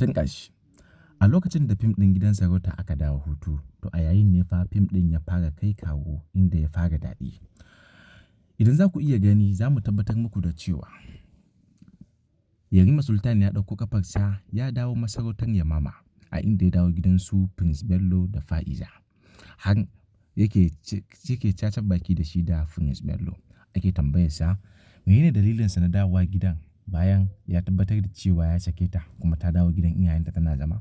Tinƙashi. A lokacin da fim ɗin Gidan Sarauta aka dawo hutu, to a yayin ne fa fim ɗin ya fara kai kawo inda ya fara daɗi. Idan za ku iya gani, za mu tabbatar muku da cewa Yarima Sultan ya ɗauko ƙafarsa ya dawo masarautar Yamama, a inda ya dawo gidansu Prince Bello da Fa'iza. Har yake cacar baki da shi da Prince Bello. Ake tambayarsa menene dalilinsa na dawowa gidan bayan ya tabbatar da cewa ya sake ta kuma ta dawo gidan iyayenta tana zama.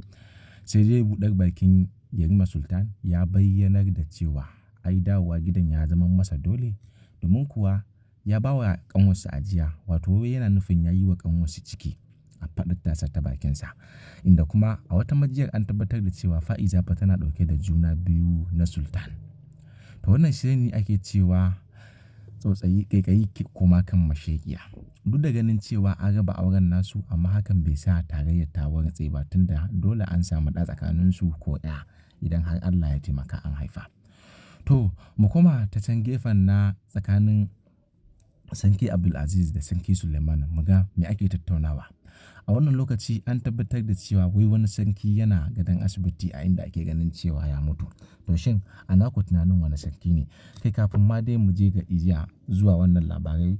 Sai dai buɗar bakin Yarima Sultan ya bayyanar da cewa ai dawowa gidan ya zama masa dole, domin kuwa ya ba wa ƙanwarsa ajiya, wato wai yana nufin ya yi wa ƙanwarsa ciki a faɗar tasa ta bakinsa. Inda kuma a wata majiyar an tabbatar da cewa Fa'iza fa tana ɗauke da juna biyu na Sultan. To wannan shi ne ake cewa tsautsayi ƙaiƙayi koma kan masheƙiya. Duk da ganin cewa an raba auren nasu, amma hakan bai sa tarayyar ta wartse ba, tunda dole an samu ɗa tsakaninsu ko ɗaya idan har Allah ya taimaka an haifa. To mu koma ta can gefen na tsakanin Sarki Abdulaziz da Sarki Suleiman, mu ga me ake tattaunawa. A wannan lokaci an tabbatar da cewa wai wani sarki yana gadon asibiti a inda ake ganin cewa ya mutu. To shin a naku tunanin wane sarki ne? Kai, kafin ma dai mu je ga ijiya zuwa wannan labarai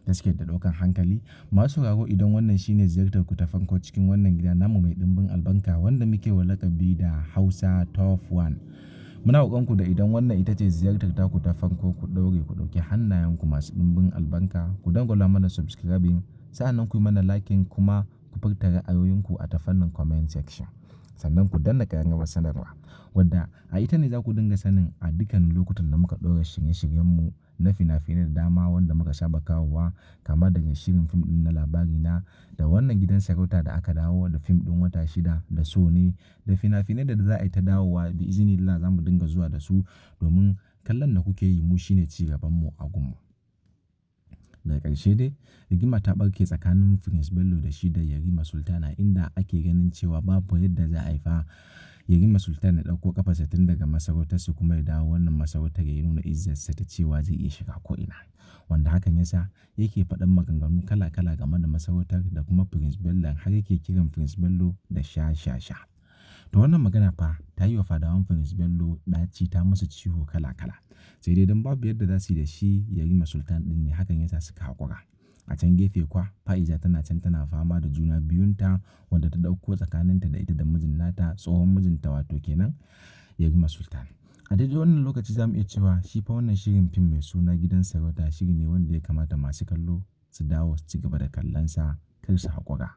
da suke da ɗaukan hankali. Masu sauraro, idan wannan shine ziyartar ku ta farko cikin wannan gida namu mai ɗimbin albarka wanda muke wa laƙabi da Hausa Top One. Muna roƙonku da idan wannan ita ce ziyartar taku ta farko, ku ɗaure ku ɗauki hannayenku masu ɗimbin albarka, ku dangwala mana subscribing, sa'annan ku yi mana liking, kuma ku furta ra'ayoyinku a ta fannin comment section. Sannan ku danna ƙararrawar sanarwa, wadda a ita ne za ku dinga sanin a dukkanin lokutan da muka ɗora shirye-shiryenmu na fina-finai da dama wanda muka saba kawowa, kama daga shirin fim ɗin na Labari Na, da wannan Gidan Sarauta da aka dawo, da fim ɗin Wata Shida, da So Ne, da fina-finai da za a yi ta dawowa, bi iznillah za mu dinga zuwa da su, domin kallon da kuke yi mu shine ci gabanmu a gunmu. Daga ƙarshe dai rigima ta ɓarke tsakanin Prince Bello da shi da Yarima Sultana, inda ake ganin cewa babu yadda za a yi fa Yarima Sultan ya ɗauko ƙafarsa tun daga masarautarsu kuma ya dawo wannan masarautar ya nuna izzarsa ta cewa zai iya shiga ko'ina. Wanda hakan ya sa yake faɗan maganganu kala kala game da masarautar da kuma Prince Bello, har yake kiran Prince Bello da sha sha sha. To wannan magana fa ta yi wa fadawan Prince Bello ɗaci, ta musu ciwo kala kala. Sai dai don babu yadda za su yi da shi Yarima Sultan ɗin ne, hakan ya sa suka haƙura. A can gefe kuwa Fa'iza tana can tana fama da juna biyunta wanda ta ɗauko tsakaninta da ita da mijin nata, tsohon mijinta wato kenan Yarima Sultan. A daidai wannan lokaci za mu iya cewa shi fa wannan shirin fim mai suna Gidan Sarauta shiri ne wanda ya kamata masu kallo su dawo su ci gaba da kallonsa, kar su haƙura.